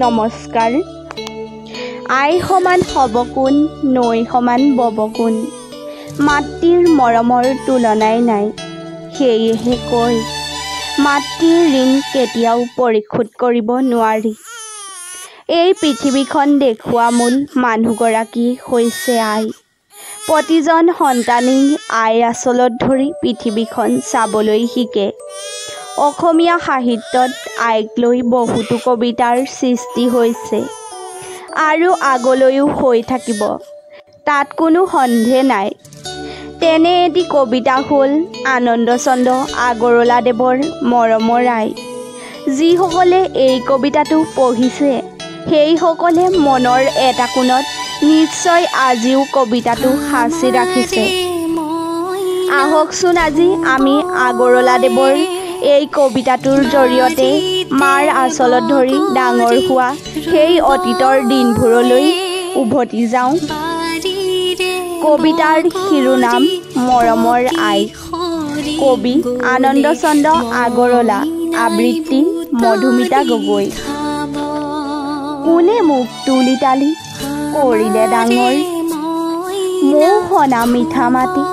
নমস্কাৰ। আই সমান হ'ব কোন, নৈ সমান বব কোন, মাতৃৰ মৰমৰ তুলনাই নাই। সেয়েহে কয়, মাতৃৰ ঋণ কেতিয়াও পৰিশোধ কৰিব নোৱাৰি। এই পৃথিৱীখন দেখুওৱা মূল মানুহগৰাকী হৈছে আই। প্ৰতিজন সন্তানেই আইৰ আঁচলত ধৰি পৃথিৱীখন চাবলৈ শিকে। অসমীয়া সাহিত্যত আইক লৈ বহুতো কবিতাৰ সৃষ্টি হৈছে আৰু আগলৈও হৈ থাকিব, তাত কোনো সন্দেহ নাই। তেনে এটি কবিতা হ'ল আনন্দচন্দ্ৰ আগৰৱালাদেৱৰ মৰমৰ আই। যিসকলে এই কবিতাটো পঢ়িছে সেইসকলে মনৰ এটা কোণত নিশ্চয় আজিও কবিতাটো সাঁচি ৰাখিছে। আহকচোন আজি আমি আগৰৱালাদেৱৰ এই কবিতাটোৰ জৰিয়তে মাৰ আঁচলত ধৰি ডাঙৰ হোৱা সেই অতীতৰ দিনবোৰলৈ উভতি যাওঁ। কবিতাৰ শিৰোনাম মৰমৰ আই। কবি আনন্দচন্দ্ৰ আগৰৱালা। আবৃত্তি মধুমিতা গগৈ। কোনে মোক তুলি তালি কৰিলে ডাঙৰ, মৌ সনা মিঠা মাটি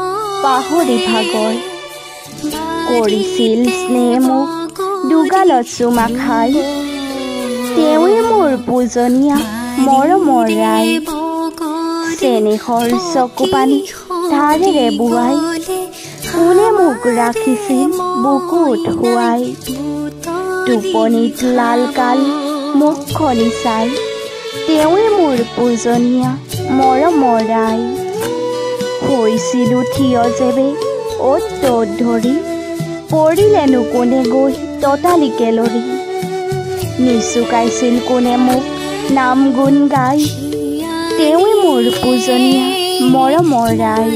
পাহৰি ভাগৰ, কৰিছিল স্নেহ মোক দুগালত চুমা খাই, তেওঁৱে মোৰ পূজনীয়া মৰমৰ আই। চেনেহৰ চকুপানী ধাৰেৰে বোৱাই, কোনে মোক ৰাখিছিল বুকুত শুৱাই, টোপনিত লাল কাল মুখখনি চাই, তেওঁৱে মোৰ পূজনীয়া মৰমৰ আই। হৈছিলো থিয় যেবে অ'ত ত'ত ধৰি, পৰিলেনো কোনে গৈ ততালিকে লৰি, নিচুকাইছিল কোনে মোক নাম গুণ গাই, তেওঁৱে মোৰ পূজনীয়া মৰমৰ আই।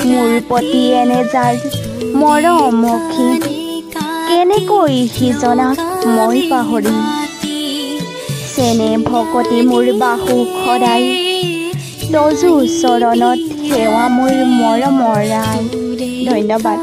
মোৰ প্ৰতি এনে যাৰ মৰম অসীম, কেনেকৈ সিজনাক মই পাহৰিম। চেনেহ ভকতি মোৰ বাহু সদায়, তজু চৰণত সেৱা মোৰ মৰমৰ আই। ধন্যবাদ।